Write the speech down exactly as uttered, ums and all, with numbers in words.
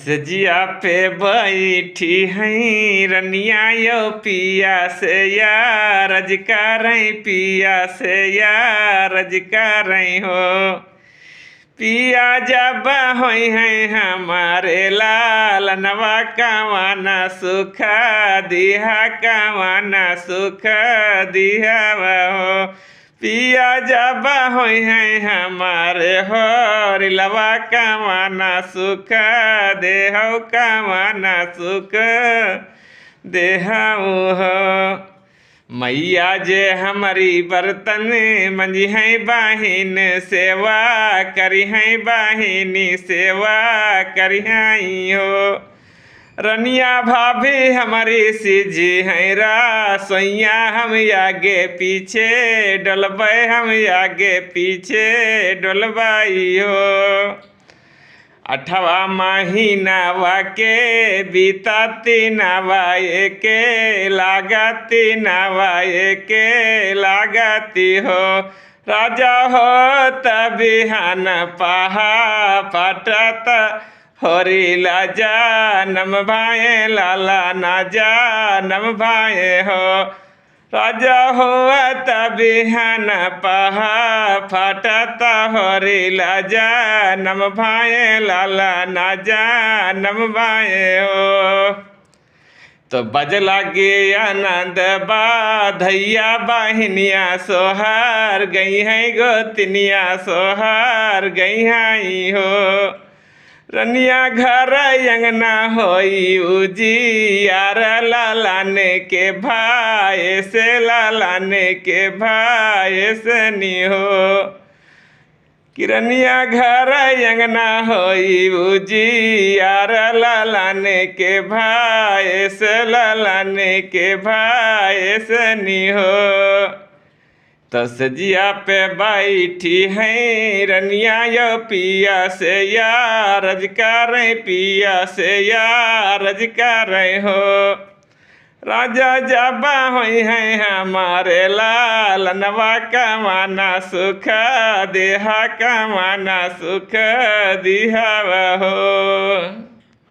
सजिया पे बैठी हैं रनिया यो पिया से यार, अरज करैं पिया से यार, अरज करैं हो। पिया जब होइहैं हमारे लालनवा, कवन सुख दिहा, कवन सुख दिहा हो। पिया जब होइहैं हमारे होरिलवा, कवन सुख देहौ, कवन सुख देहौ हो। मैया जे हमरी बर्तन मंजिहैं बहिन, सेवा करिहैं बहिनी, सेवा करिहैं हो। रनिया भाभी हमरी सिझिहैं रसोइया, हम आगे पीछे डोलबै, हम आगे पीछे डोलबै हो। अठवा महीनावा के बीतत नवा एके लागत, नवा एके लागत हो। राजा होत बिहान पहा फटत होरिला जनम भए, लालना जनम भए हो। राजा होत बिहान पहा फटत होरिला जनम भए, लालना जनम भए हो। तो बजे लागे आनंद बधाइया, बहिनिया सोहर गइहैं, गोतिनिया सोहर गइहैं हो। रनिया घर अंगना होई उजियार, लालन के भए से, लालन के भए से नी हो। कि रनिया घर अंगना होई उजियार, लालन के भए से, लालन के भए से नी हो। तो सजिया पे बैठी हैं रनिया यो पिया से यार, अरज करैं पिया से यार, अरज करैं हो। राजा जब होइहैं हमारे लालनवा, कवन सुख देहा, कवन सुख दिहा हो।